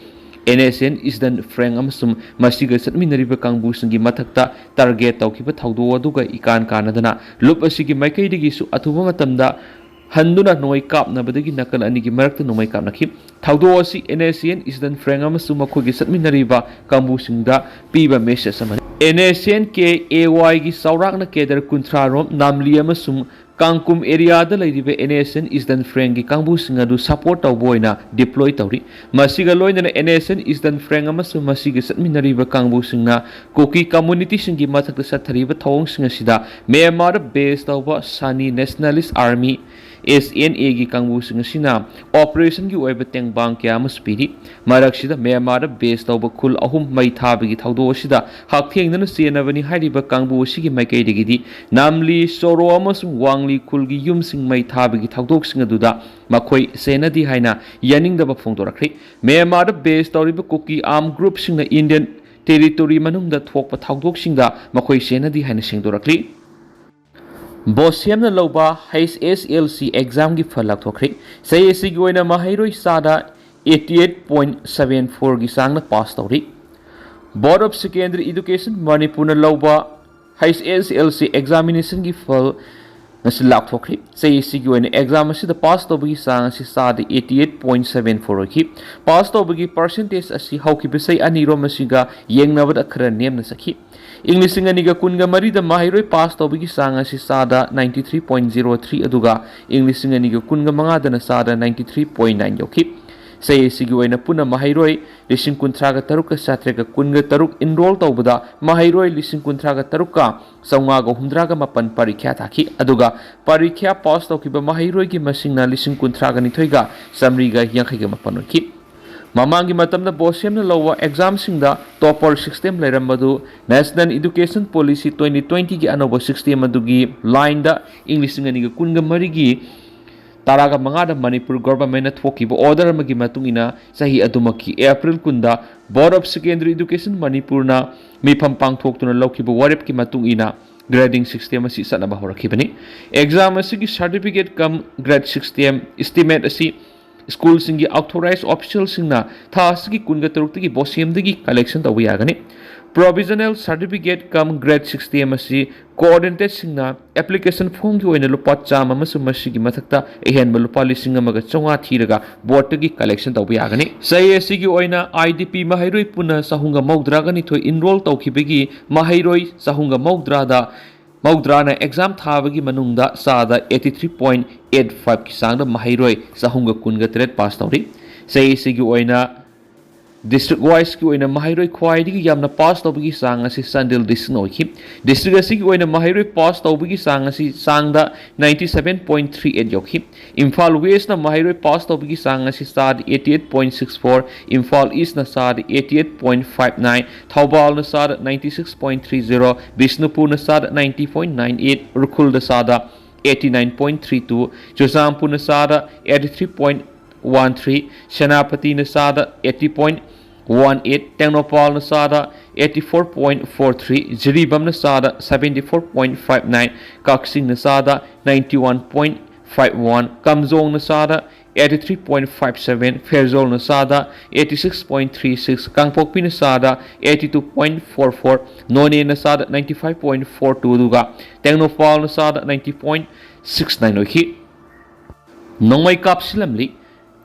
NSCN-Eastern Front ꯑꯃꯁꯨꯡ ꯃꯁꯤꯒ ꯆꯠꯃꯤꯟꯅꯔꯤꯕ ꯀꯥꯡꯕꯨꯁꯤꯡꯒꯤ ꯃꯊꯛꯇ target ꯇꯧꯈꯤꯕ ꯊꯧꯗꯣꯛ ꯑꯗꯨꯒ ꯏꯀꯥꯟ ꯀꯥꯟꯅꯗꯅ ꯂꯨꯞ ꯑꯁꯤꯒꯤ ꯃꯥꯏꯀꯩꯗꯒꯤꯁꯨ ꯑꯊꯨꯕ ꯃꯇꯝꯗ ꯍꯟꯗꯨꯅ ꯅꯣꯡꯃꯩ ꯀꯥꯞꯅꯕꯗꯒꯤ ꯅꯥꯀꯜ ꯑꯅꯤꯒꯤ ꯃꯔꯛꯇ ꯅꯣꯡꯃꯩ ꯀꯥꯞꯅꯈꯤ꯫ ꯊꯧꯗꯣꯛ ꯑꯁꯤ NSCN Eastern Flank ꯑꯃꯁꯨꯡ ꯃꯈꯣꯏꯒꯤ ꯆꯠꯃꯤꯟꯅꯔꯤꯕ ꯀꯥꯡꯕꯨꯁꯤꯡꯗ ꯄꯤꯕ message ꯑꯃꯅꯤ꯫ NSCN-K-A-Y-ꯒꯤ ꯆꯥꯎꯔꯥꯛꯅ cadre ꯀꯨꯟꯊ꯭ꯔꯥ ꯔꯣꯝ ꯅꯥꯝꯂꯤ ꯑꯃꯁꯨꯡ ꯀꯥꯡꯀꯨꯝ areaꯗ ꯂꯩꯔꯤꯕ NSCN Eastern Flank-ꯀꯤ ꯀꯥꯡꯕꯨꯁꯤꯡ ꯑꯗꯨ support ꯇꯧꯕ ꯑꯣꯏꯅ deploy ꯇꯧꯔꯤ꯫ ꯃꯁꯤꯒ ꯂꯣꯏꯅꯅ NSCN Eastern Flank ꯑꯃꯁꯨꯡ ꯃꯁꯤꯒꯤ ꯆꯠꯃꯤꯟꯅꯔꯤꯕ ꯀꯥꯡꯕꯨꯁꯤꯡꯅ ꯀꯨꯀꯤ communityꯁꯤꯡꯒꯤ ꯃꯊꯛꯇ ꯆꯠꯊꯔꯤꯕ ꯊꯧꯑꯣꯡꯁꯤꯡ ꯑꯁꯤꯗ ꯃ꯭ꯌꯥꯟꯃꯥꯔꯗ base ꯇꯧꯕ Shan Nationalist Army, SNA-ꯒꯤ ꯀꯥꯡꯕꯨꯁꯤꯡ ꯑꯁꯤꯅ operationꯒꯤ ꯑꯣꯏꯕ ꯇꯦꯡꯕꯥꯡ ꯀꯌꯥ ꯑꯃꯁꯨ ꯄꯤꯔꯤ꯫ ꯃꯔꯛꯁꯤꯗ ꯃ꯭ꯌꯥꯟꯃꯥꯔꯗ base ꯇꯧꯕ ꯈꯨꯜ ꯑꯍꯨꯝ ꯃꯩ ꯊꯥꯕꯒꯤ ꯊꯧꯗꯣꯛ ꯑꯁꯤꯗ ꯍꯛꯊꯦꯡꯅꯅ ꯆꯦꯟꯅꯕꯅꯤ ꯍꯥꯏꯔꯤꯕ ꯀꯥꯡꯕꯨ ꯑꯁꯤꯒꯤ ꯃꯥꯏꯀꯩꯗꯒꯤꯗꯤ ꯅꯥꯝꯂꯤ, ꯁꯣꯔꯣ ꯑꯃꯁꯨꯡ ꯋꯥꯡꯂꯤ ꯈꯨꯜꯒꯤ ꯌꯨꯝꯁꯤꯡ ꯃꯩ ꯊꯥꯕꯒꯤ ꯊꯧꯗꯣꯛꯁꯤꯡ ꯑꯗꯨꯗ ꯃꯈꯣꯏ ꯆꯦꯟꯅꯗꯦ ꯍꯥꯏꯅ ꯌꯥꯅꯤꯡꯗꯕ ꯐꯣꯡꯗꯣꯔꯛꯈ꯭ꯔꯦ꯫ ꯃ꯭ꯌꯥꯟꯃꯥꯔꯗ base ꯇꯧꯔꯤꯕ ꯀꯨꯀꯤ armed groupꯁꯤꯡꯅ Indian territory ꯃꯅꯨꯡꯗ ꯊꯣꯛꯄ ꯊꯧꯗꯣꯛꯁꯤꯡꯗ ꯃꯈꯣꯏ ꯆꯦꯟꯅꯗꯦ ꯍꯥꯏꯅ ꯁꯦꯡꯗꯣꯔꯛꯂꯤ꯫ ꯕꯣꯁꯦꯝꯅ ꯂꯧꯕ HSLC examꯒꯤ ꯐꯜ ꯂꯥꯎꯊꯣꯛꯈ꯭ꯔꯦ꯫ ꯆꯍꯤ ꯑꯁꯤꯒꯤ ꯑꯣꯏꯅ ꯃꯍꯩꯔꯣꯏ ꯆꯥꯗ eighty eight point seven fourꯒꯤ ꯆꯥꯡꯅ pass ꯇꯧꯔꯤ꯫ Board of Secondary Education ꯃꯅꯤꯄꯨꯔꯅ ꯂꯧꯕ HSLC examinationꯒꯤ ꯐꯜ ꯉꯁꯤ ꯂꯥꯎꯊꯣꯛꯈ꯭ꯔꯤ꯫ ꯆꯍꯤ ꯑꯁꯤꯒꯤ ꯑꯣꯏꯅ exam ꯑꯁꯤꯗ pass ꯇꯧꯕꯒꯤ ꯆꯥꯡ ꯑꯁꯤ ꯆꯥꯗ eighty eight point seven four ꯑꯣꯏꯈꯤ꯫ Pass ꯇꯧꯕꯒꯤ percentage ꯑꯁꯤ ꯍꯧꯈꯤꯕ ꯆꯍꯤ ꯑꯅꯤꯔꯣꯝ ꯑꯁꯤꯒ ꯌꯦꯡꯅꯕꯗ ꯈꯔ ꯅꯦꯝꯅ ꯆꯠꯈꯤ꯫ ꯏꯪ ꯂꯤꯁꯤꯡ ꯑꯅꯤꯒ ꯀꯨꯟꯒ ꯃꯔꯤꯗ ꯃꯍꯩꯔꯣꯏ pass ꯇꯧꯕꯒꯤ ꯆꯥꯡ ꯑꯁꯤ ꯆꯥꯗ ninety three point zero three ꯑꯗꯨꯒ ꯏꯪ ꯂꯤꯁꯤꯡ ꯑꯅꯤꯒ ꯀꯨꯟꯒ ꯃꯉꯥꯗꯅ ꯆꯥꯗ ninety three point nine ꯌꯧꯈꯤ꯫ ꯆꯍꯤ ꯑꯁꯤꯒꯤ ꯑꯣꯏꯅ ꯄꯨꯟꯅ ꯃꯍꯩꯔꯣꯏ ꯂꯤꯁꯤꯡ ꯀꯨꯟꯊ꯭ꯔꯥꯒ ꯇꯔꯨꯛꯀ ꯆꯥꯇ꯭ꯔꯦꯠꯀ ꯀꯨꯟꯒ ꯇꯔꯨꯛ enroll ꯇꯧꯕꯗ ꯃꯍꯩꯔꯣꯏ ꯂꯤꯁꯤꯡ ꯀꯨꯟꯊ꯭ꯔꯥꯒ ꯇꯔꯨꯛꯀ ꯆꯥꯝꯃꯉꯥꯒ ꯍꯨꯝꯗ꯭ꯔꯥꯒ ꯃꯥꯄꯟ ꯄꯔꯤꯈ꯭ꯌꯥ ꯊꯥꯈꯤ꯫ ꯑꯗꯨꯒ ꯄꯔꯤꯈ꯭ꯌꯥ pass ꯇꯧꯈꯤꯕ ꯃꯍꯩꯔꯣꯏꯒꯤ ꯃꯁꯤꯡꯅ ꯂꯤꯁꯤꯡ ꯀꯨꯟꯊ꯭ꯔꯥꯒ ꯅꯤꯊꯣꯏꯒ ꯆꯥꯃꯔꯤꯒ ꯌꯥꯡꯈꯩꯒ ꯃꯥꯄꯟ ꯑꯣꯏꯈꯤ꯫ ꯃꯃꯥꯡꯒꯤ ꯃꯇꯝꯗ ꯕꯣꯁꯦꯝꯅ ꯂꯧꯕ examꯁꯤꯡꯗ topper system ꯂꯩꯔꯝꯕꯗꯨ National Education Policy twenty twentyꯒꯤ ꯑꯅꯧꯕ system ꯑꯗꯨꯒꯤ lineꯗ ꯏꯪ ꯂꯤꯁꯤꯡ ꯑꯅꯤꯒ ꯀꯨꯟꯒ ꯃꯔꯤꯒꯤ ꯇꯔꯥꯒ ꯃꯉꯥꯗ ꯃꯅꯤꯄꯨꯔ governmentꯅ ꯊꯣꯛꯈꯤꯕ order ꯑꯃꯒꯤ ꯃꯇꯨꯡ ꯏꯟꯅ ꯆꯍꯤ ꯑꯗꯨꯃꯛꯀꯤ April ꯀꯨꯟꯗ Board of Secondary Education ꯃꯅꯤꯄꯨꯔꯅ ꯃꯤꯐꯝ ꯄꯥꯡꯊꯣꯛꯇꯨꯅ ꯂꯧꯈꯤꯕ ꯋꯥꯔꯦꯞꯀꯤ ꯃꯇꯨꯡ ꯏꯟꯅ grading system ꯑꯁꯤ ꯆꯠꯅꯕ ꯍꯧꯔꯛꯈꯤꯕꯅꯤ꯫ Exam ꯑꯁꯤꯒꯤ certificate cum grade system estimate ꯑꯁꯤ ꯁ꯭ꯀꯨꯜꯁꯤꯡꯒꯤ ꯑꯣꯊꯣꯔꯥꯏꯖ ꯑꯣꯐꯤꯁꯤꯌꯦꯜꯁꯤꯡꯅ ꯊꯥ ꯑꯁꯤꯒꯤ ꯀꯨꯟꯒ ꯇꯔꯨꯛꯇꯒꯤ ꯕꯣꯁꯦꯝꯗꯒꯤ ꯀꯂꯦꯛꯁꯟ ꯇꯧꯕ ꯌꯥꯒꯅꯤ꯫ ꯄ꯭ꯔꯣꯚꯤꯖꯅꯦꯜ ꯁꯥꯔꯇꯤꯐꯤꯀꯦꯠ ꯀꯝ ꯒ꯭ꯔꯦꯗ ꯁꯤꯛꯁ ꯇꯦꯝ ꯑꯁꯤ ꯀꯣꯑꯣꯔꯗꯤꯅꯦꯇꯦꯗꯁꯤꯡꯅ ꯑꯦꯄ꯭ꯂꯤꯀꯦꯁꯟ ꯐꯣꯔꯝꯒꯤ ꯑꯣꯏꯅ ꯂꯨꯄꯥ ꯆꯥꯝꯃ ꯑꯃꯁꯨꯡ ꯃꯁꯤꯒꯤ ꯃꯊꯛꯇ ꯑꯍꯦꯟꯕ ꯂꯨꯄꯥ ꯂꯤꯁꯤꯡ ꯑꯃꯒ ꯆꯥꯝꯃꯉꯥ ꯊꯤꯔꯒ ꯕꯣꯔꯗꯇꯒꯤ ꯀꯂꯦꯛꯁꯟ ꯇꯧꯕ ꯌꯥꯒꯅꯤ꯫ ꯆꯍꯤ ꯑꯁꯤꯒꯤ ꯑꯣꯏꯅ ꯑꯥꯏ ꯗꯤ ꯄꯤ ꯃꯍꯩꯔꯣꯏ ꯄꯨꯟꯅ ꯆꯍꯨꯝꯒ ꯃꯧꯗ꯭ꯔꯥꯒ ꯅꯤꯊꯣꯏ ꯏꯟꯔꯣꯜ ꯇꯧꯈꯤꯕꯒꯤ ꯃꯍꯩꯔꯣꯏ ꯆꯍꯨꯝꯒ ꯃꯧꯗ꯭ꯔꯥꯗ ꯃꯧꯗ꯭ꯔꯥꯅ ꯑꯦꯛꯖꯥꯝ ꯊꯥꯕꯒꯤ ꯃꯅꯨꯡꯗ ꯆꯥꯗ eighty three point eight five ꯀꯤ ꯆꯥꯡꯗ ꯃꯍꯩꯔꯣꯏ ꯆꯍꯨꯝꯒ ꯀꯨꯟꯒ ꯇꯔꯦꯠ ꯄꯥꯁ ꯇꯧꯔꯤ꯫ ꯆꯍꯤ ꯑꯁꯤꯒꯤ ꯑꯣꯏꯅ ꯗꯤꯁꯇ꯭ꯔꯤꯛ ꯋꯥꯏꯁꯀꯤ ꯑꯣꯏꯅ ꯃꯍꯩꯔꯣꯏ ꯈ꯭ꯋꯥꯏꯗꯒꯤ ꯌꯥꯝꯅ ꯄꯥꯁ ꯇꯧꯕꯒꯤ ꯆꯥꯡ ꯑꯁꯤ ꯆꯥꯟꯗꯦꯜ ꯗꯤꯁꯇ꯭ꯔꯤꯛꯅ ꯑꯣꯏꯈꯤ꯫ ꯗꯤꯁꯇ꯭ꯔꯤꯛ ꯑꯁꯤꯒꯤ ꯑꯣꯏꯅ ꯃꯍꯩꯔꯣꯏ ꯄꯥꯁ ꯇꯧꯕꯒꯤ ꯆꯥꯡ ꯑꯁꯤ ꯆꯥꯡꯗ ninety seven point three eight ꯌꯧꯈꯤ꯫ Imphal ꯋꯦꯁꯅ ꯃꯍꯩꯔꯣꯏ ꯄꯥꯁ ꯇꯧꯕꯒꯤ ꯆꯥꯡ ꯑꯁꯤ ꯆꯥꯗ eighty eight point six four, Imphal ꯏꯁꯅ ꯆꯥꯗ eighty eight point five nine, ꯊꯧꯕꯥꯜꯅ ꯆꯥꯗ ninety six point three zero, ꯕꯤꯁꯅꯨꯄꯨꯔꯅ ꯆꯥꯗ ninety point nine eight, ꯎꯈ꯭ꯔꯨꯜꯗ ꯆꯥꯗ eighty nine point three two, ꯆꯨꯔꯆꯥꯟꯄꯨꯔꯅ ꯆꯥꯗ eighty three point one three, ꯁꯦꯅꯥꯄꯇꯤꯅ ꯆꯥꯗ eighty point one eight, ꯇꯦꯡꯅꯧꯄꯜꯅ ꯆꯥꯗ eighty four point four three, ꯖꯤꯔꯤꯕꯥꯝꯅ ꯆꯥꯗ seventy four point five nine, ꯀꯛꯆꯤꯡꯅ ꯆꯥꯗ ninety one point five one, ꯀꯥꯝꯖꯣꯡꯅ ꯆꯥꯗ eighty three point five seven, ꯐꯦꯔꯖꯧꯜꯅ ꯆꯥꯗ eighty six point three six, ꯀꯥꯡꯄꯣꯛꯄꯤꯅ ꯆꯥꯗ eighty two point four four, ꯅꯣꯅꯦꯅ ꯆꯥꯗ ninety five point four two, ꯑꯗꯨꯒ ꯇꯦꯡꯅꯧꯄꯜꯅ ꯆꯥꯗ ninety point six nine ꯑꯣꯏꯈꯤ꯫ ꯅꯣꯡꯃꯩ ꯀꯥꯞꯁꯤꯜꯂꯝꯂꯤ꯫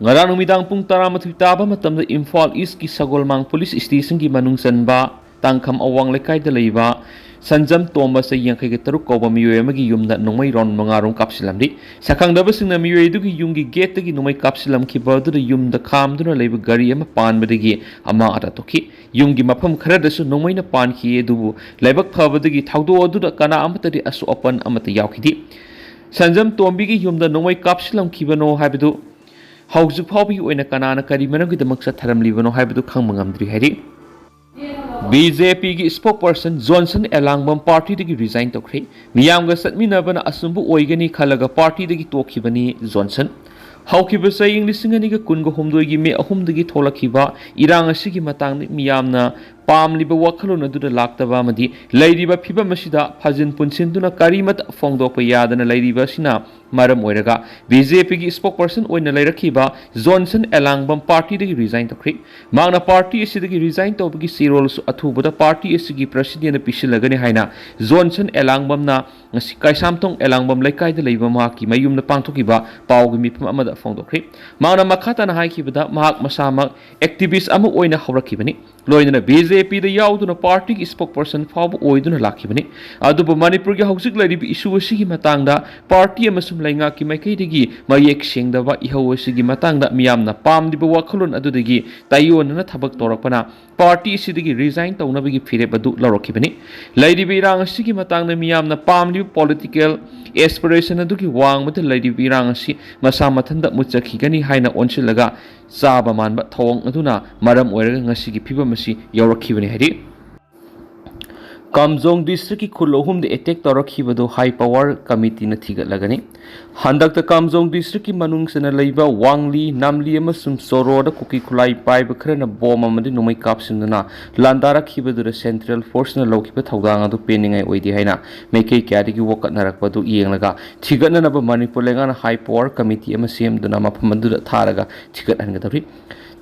ꯉꯔꯥꯡ ꯅꯨꯃꯤꯗꯥꯡ ꯄꯨꯡ ꯇꯔꯥꯃꯥꯊꯣꯏ ꯇꯥꯕ ꯃꯇꯝꯗ ꯏꯝꯐꯥꯜ ꯏꯁꯀꯤ ꯁꯒꯣꯜꯃꯥꯡ ꯄꯨꯂꯤꯁ ꯁ꯭ꯇꯦꯁꯟꯒꯤ ꯃꯅꯨꯡ ꯆꯟꯕ ꯇꯥꯡꯈꯝ ꯑꯋꯥꯡ ꯂꯩꯀꯥꯏꯗ ꯂꯩꯕ ꯁꯟꯖꯝ ꯇꯣꯝꯕ, ꯆꯍꯤ ꯌꯥꯡꯈꯩꯒ ꯇꯔꯨꯛ ꯀꯧꯕ ꯃꯤꯑꯣꯏ ꯑꯃꯒꯤ ꯌꯨꯝꯗ ꯅꯣꯡꯃꯩ ꯔꯥꯎꯟ ꯃꯉꯥ ꯔꯣꯝ ꯀꯥꯞꯁꯤꯜꯂꯝꯂꯤ꯫ ꯁꯛꯈꯪꯗꯕꯁꯤꯡꯅ ꯃꯤꯑꯣꯏ ꯑꯗꯨꯒꯤ ꯌꯨꯝꯒꯤ ꯒꯦꯠꯇꯒꯤ ꯅꯣꯡꯃꯩ ꯀꯥꯞꯁꯤꯜꯂꯝꯈꯤꯕ ꯑꯗꯨꯗ ꯌꯨꯝꯗ ꯈꯥꯝꯗꯨꯅ ꯂꯩꯕ ꯒꯥꯔꯤ ꯑꯃ ꯄꯥꯟꯕꯗꯒꯤ ꯑꯃꯥꯡ ꯑꯇꯥ ꯊꯣꯛꯈꯤ꯫ ꯌꯨꯝꯒꯤ ꯃꯐꯝ ꯈꯔꯗꯁꯨ ꯅꯣꯡꯃꯩꯅ ꯄꯥꯟꯈꯤ, ꯑꯗꯨꯕꯨ ꯂꯥꯏꯕꯛ ꯐꯕꯗꯒꯤ ꯊꯧꯗꯣꯛ ꯑꯗꯨꯗ ꯀꯅꯥ ꯑꯃꯠꯇꯗꯤ ꯑꯁꯣꯛ ꯑꯄꯟ ꯑꯃꯠꯇ ꯌꯥꯎꯈꯤꯗꯦ꯫ ꯁꯟꯖꯝ ꯇꯣꯝꯕꯤꯒꯤ ꯌꯨꯝꯗ ꯅꯣꯡꯃꯩ ꯀꯥꯞꯁꯤꯜꯂꯝꯈꯤꯕꯅꯣ ꯍꯥꯏꯕꯗꯨ ꯍꯧꯖꯤꯛ ꯐꯥꯎꯕꯒꯤ ꯑꯣꯏꯅ ꯀꯅꯥꯅ ꯀꯔꯤ ꯃꯔꯝꯒꯤꯗꯃꯛ ꯆꯠꯊꯔꯝꯂꯤꯕꯅꯣ ꯍꯥꯏꯕꯗꯨ ꯈꯪꯕ ꯉꯝꯗ꯭ꯔꯤ ꯍꯥꯏꯔꯤ꯫ ꯕꯤ ꯖꯦ ꯄꯤꯒꯤ ꯁ꯭ꯄꯣꯛꯄꯔꯁꯟ ꯖꯣꯟꯁꯟ ꯑꯦꯂꯥꯡꯕꯝ ꯄꯥꯔꯇꯤꯗꯒꯤ ꯔꯤꯖꯥꯏꯟ ꯇꯧꯈ꯭ꯔꯦ꯫ ꯃꯤꯌꯥꯝꯒ ꯆꯠꯃꯤꯟꯅꯕꯅ ꯑꯆꯨꯝꯕ ꯑꯣꯏꯒꯅꯤ ꯈꯜꯂꯒ ꯄꯥꯔꯇꯤꯗꯒꯤ ꯇꯣꯛꯈꯤꯕꯅꯤ ꯖꯣꯟꯁꯟ꯫ ꯍꯧꯈꯤꯕ ꯆꯍꯤ ꯂꯤꯁꯤꯡ ꯑꯅꯤꯒ ꯀꯨꯟꯒ ꯍꯨꯝꯗꯣꯏꯒꯤ ꯃꯦ ꯑꯍꯨꯝꯗꯒꯤ ꯊꯣꯛꯂꯛꯈꯤꯕ ꯏꯔꯥꯡ ꯑꯁꯤꯒꯤ ꯃꯇꯥꯡꯗ ꯃꯤꯌꯥꯝꯅ ꯄꯥꯝꯂꯤꯕ ꯋꯥꯈꯜꯂꯣꯟ ꯑꯗꯨꯗ ꯂꯥꯛꯇꯕ ꯑꯃꯗꯤ ꯂꯩꯔꯤꯕ ꯐꯤꯕꯝ ꯑꯁꯤꯗ ꯐꯥꯖꯤꯟ ꯄꯨꯟꯁꯤꯟꯗꯨꯅ ꯀꯔꯤꯃꯠꯇ ꯐꯣꯡꯗꯣꯛꯄ ꯌꯥꯗꯅ ꯂꯩꯔꯤꯕ ꯑꯁꯤꯅ ꯃꯔꯝ ꯑꯣꯏꯔꯒ ꯕꯤ ꯖꯦ ꯄꯤꯒꯤ spokesperson ꯑꯣꯏꯅ ꯂꯩꯔꯛꯈꯤꯕ ꯖꯣꯟꯁꯟ ꯑꯦꯂꯥꯡꯕꯝ partyꯗꯒꯤ resign ꯇꯧꯈ꯭ꯔꯤ꯫ ꯃꯍꯥꯛꯅ party ꯑꯁꯤꯗꯒꯤ resign ꯇꯧꯕꯒꯤ ꯆꯦꯔꯣꯜꯁꯨ ꯑꯊꯨꯕꯗ party ꯑꯁꯤꯒꯤ presidentꯅ ꯄꯤꯁꯤꯜꯂꯒꯅꯤ ꯍꯥꯏꯅ ꯖꯣꯟꯁꯟ ꯑꯦꯂꯥꯡꯕꯝꯅ ꯉꯁꯤ ꯀꯩꯁꯥꯝꯊꯣꯡ ꯑꯦꯂꯥꯡꯕꯝ ꯂꯩꯀꯥꯏꯗ ꯂꯩꯕ ꯃꯍꯥꯛꯀꯤ ꯃꯌꯨꯝꯗ ꯄꯥꯡꯊꯣꯛꯈꯤꯕ ꯄꯥꯎꯒꯤ ꯃꯤꯐꯝ ꯑꯃꯗ ꯐꯣꯡꯗꯣꯛꯈ꯭ꯔꯤ꯫ ꯃꯍꯥꯛꯅ ꯃꯈꯥ ꯇꯥꯅ ꯍꯥꯏꯈꯤꯕꯗ, ꯃꯍꯥꯛ ꯃꯁꯥꯃꯛ activist ꯑꯃ ꯑꯣꯏꯅ ꯍꯧꯔꯛꯈꯤꯕꯅꯤ, ꯂꯣꯏꯅꯅ ꯕꯤ ꯖꯦ ꯄꯤꯗ ꯌꯥꯎꯗꯨꯅ partyꯒꯤ spokesperson ꯐꯥꯎꯕ ꯑꯣꯏꯗꯨꯅ ꯂꯥꯛꯈꯤꯕꯅꯤ꯫ ꯑꯗꯨꯕꯨ ꯃꯅꯤꯄꯨꯔꯒꯤ ꯍꯧꯖꯤꯛ ꯂꯩꯔꯤꯕ issue ꯑꯁꯤꯒꯤ ꯃꯇꯥꯡꯗ party ꯑꯃꯁꯨꯡ ꯂꯩꯉꯥꯛꯀꯤ ꯃꯥꯏꯀꯩꯗꯒꯤ ꯃꯌꯦꯛ ꯁꯦꯡꯗꯕ ꯏꯍꯧ ꯑꯁꯤꯒꯤ ꯃꯇꯥꯡꯗ ꯃꯤꯌꯥꯝꯅ ꯄꯥꯝꯂꯤꯕ ꯋꯥꯈꯜꯂꯣꯟ ꯑꯗꯨꯗꯒꯤ ꯇꯥꯏꯑꯣꯟꯅꯅ ꯊꯕꯛ ꯇꯧꯔꯛꯄꯅ party ꯑꯁꯤꯗꯒꯤ resign ꯇꯧꯅꯕꯒꯤ ꯐꯤꯔꯦꯞ ꯑꯗꯨ ꯂꯧꯔꯛꯈꯤꯕꯅꯤ꯫ ꯂꯩꯔꯤꯕ ꯏꯔꯥꯡ ꯑꯁꯤꯒꯤ ꯃꯇꯥꯡꯗ ꯃꯤꯌꯥꯝꯅ ꯄꯥꯝꯂꯤꯕ political aspiration ꯑꯗꯨꯒꯤ ꯋꯥꯡꯃꯗ ꯂꯩꯔꯤꯕ ꯏꯔꯥꯡ ꯑꯁꯤ ꯃꯁꯥ ꯃꯊꯟꯇ ꯃꯨꯠꯆꯈꯤꯒꯅꯤ ꯍꯥꯏꯅ ꯑꯣꯟꯁꯤꯜꯂꯒ ꯆꯥꯕ ꯃꯥꯟꯕ ꯊꯧꯑꯣꯡ ꯑꯗꯨꯅ ꯃꯔꯝ ꯑꯣꯏꯔꯒ ꯉꯁꯤꯒꯤ ꯐꯤꯕꯝ ꯑꯁꯤ ꯌꯧꯔꯛꯈꯤꯕꯅꯤ ꯍꯥꯏꯔꯤ꯫ ꯀꯥꯝꯖꯣꯡ districtꯀꯤ ꯈꯨꯜ ꯑꯍꯨꯝꯗ attack ꯇꯧꯔꯛꯈꯤꯕꯗꯨ high power committeeꯅ ꯊꯤꯒꯠꯂꯒꯅꯤ꯫ ꯍꯟꯗꯛꯇ ꯀꯥꯝꯖꯣꯡ districtꯀꯤ ꯃꯅꯨꯡ ꯆꯟꯅ ꯂꯩꯕ ꯋꯥꯡꯂꯤ, ꯅꯥꯝꯂꯤ ꯑꯃꯁꯨꯡ ꯆꯣꯔꯣꯗ ꯀꯨꯀꯤ ꯈꯨꯠꯂꯥꯏ ꯄꯥꯏꯕ ꯈꯔꯅ bomb ꯑꯃꯗꯤ ꯅꯣꯡꯃꯩ ꯀꯥꯞꯁꯤꯟꯗꯨꯅ ꯂꯥꯟꯗꯥꯔꯛꯈꯤꯕꯗꯨꯗ central forceꯅ ꯂꯧꯈꯤꯕ ꯊꯧꯗꯥꯡ ꯑꯗꯨ ꯄꯦꯟꯅꯤꯡꯉꯥꯏ ꯑꯣꯏꯗꯦ ꯍꯥꯏꯅ ꯃꯥꯏꯀꯩ ꯀꯌꯥꯗꯒꯤ ꯋꯥꯀꯠꯅꯔꯛꯄ ꯑꯗꯨ ꯌꯦꯡꯂꯒ ꯊꯤꯒꯠꯅꯅꯕ ꯃꯅꯤꯄꯨꯔ ꯂꯩꯉꯥꯛꯅ high power committee ꯑꯃ ꯁꯦꯝꯗꯨꯅ ꯃꯐꯝ ꯑꯗꯨꯗ ꯊꯥꯔꯒ ꯊꯤꯒꯠꯍꯟꯒꯗꯧꯔꯤ꯫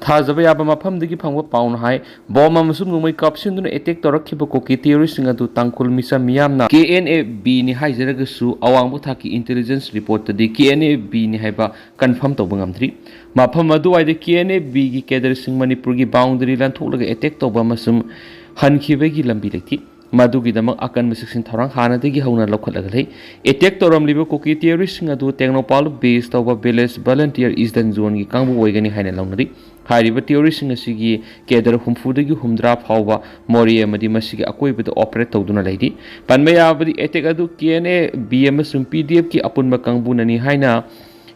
ꯊꯥꯖꯕ ꯌꯥꯕ ꯃꯐꯝꯗꯒꯤ ꯐꯪꯕ ꯄꯥꯎꯅ ꯍꯥꯏ, bomb ꯑꯃꯁꯨꯡ ꯅꯣꯡꯃꯩ ꯀꯥꯞꯁꯤꯟꯗꯨꯅ attack ꯇꯧꯔꯛꯈꯤꯕ ꯀꯨꯀꯤ terroristꯁꯤꯡ ꯑꯗꯨ ꯇꯥꯡꯈꯨꯜ ꯃꯤꯆꯝ ꯃꯤꯌꯥꯝꯅ K N A Bꯅꯤ ꯍꯥꯏꯖꯔꯒꯁꯨ ꯑꯋꯥꯡꯕ ꯊꯥꯛꯀꯤ intelligence reportꯇꯗꯤ K N A Bꯅꯤ ꯍꯥꯏꯕ confirm ꯇꯧꯕ ꯉꯝꯗ꯭ꯔꯤ꯫ ꯃꯐꯝ ꯑꯗꯨꯋꯥꯏꯗ K N A Bꯒꯤ cadreꯁꯤꯡ ꯃꯅꯤꯄꯨꯔꯒꯤ boundary ꯂꯥꯟꯊꯣꯛꯂꯒ attack ꯇꯧꯕ ꯑꯃꯁꯨꯡ ꯍꯟꯈꯤꯕꯒꯤ ꯂꯝꯕꯤ ꯂꯩꯇꯦ꯫ ꯃꯗꯨꯒꯤꯗꯃꯛ ꯑꯀꯟꯕ ꯆꯦꯛꯁꯤꯟ ꯊꯧꯔꯥꯡ ꯍꯥꯟꯅꯗꯒꯤ ꯍꯧꯅ ꯂꯧꯈꯠꯂꯒ ꯂꯩ꯫ Attack ꯇꯧꯔꯝꯂꯤꯕ ꯀꯨꯀꯤ terroristꯁꯤꯡ ꯑꯗꯨ ꯇꯦꯡꯅꯧꯄꯜ base ꯇꯧꯕ village volunteer Eastern Zoneꯒꯤ ꯀꯥꯡꯕꯨ ꯑꯣꯏꯒꯅꯤ ꯍꯥꯏꯅ ꯂꯧꯅꯔꯤ꯫ ꯍꯥꯏꯔꯤꯕ terroristꯁꯤꯡ ꯑꯁꯤꯒꯤ cadre ꯍꯨꯝꯐꯨꯗꯒꯤ ꯍꯨꯝꯗ꯭ꯔꯥ ꯐꯥꯎꯕ ꯃꯣꯔꯦ ꯑꯃꯗꯤ ꯃꯁꯤꯒꯤ ꯑꯀꯣꯏꯕꯗ operate ꯇꯧꯗꯨꯅ ꯂꯩꯔꯤ꯫ ꯄꯟꯕ ꯌꯥꯕꯗꯤ attack ꯑꯗꯨ K N A B ꯑꯃꯁꯨꯡ P D Fꯀꯤ ꯑꯄꯨꯟꯕ ꯀꯥꯡꯕꯨꯅꯅꯤ ꯍꯥꯏꯅ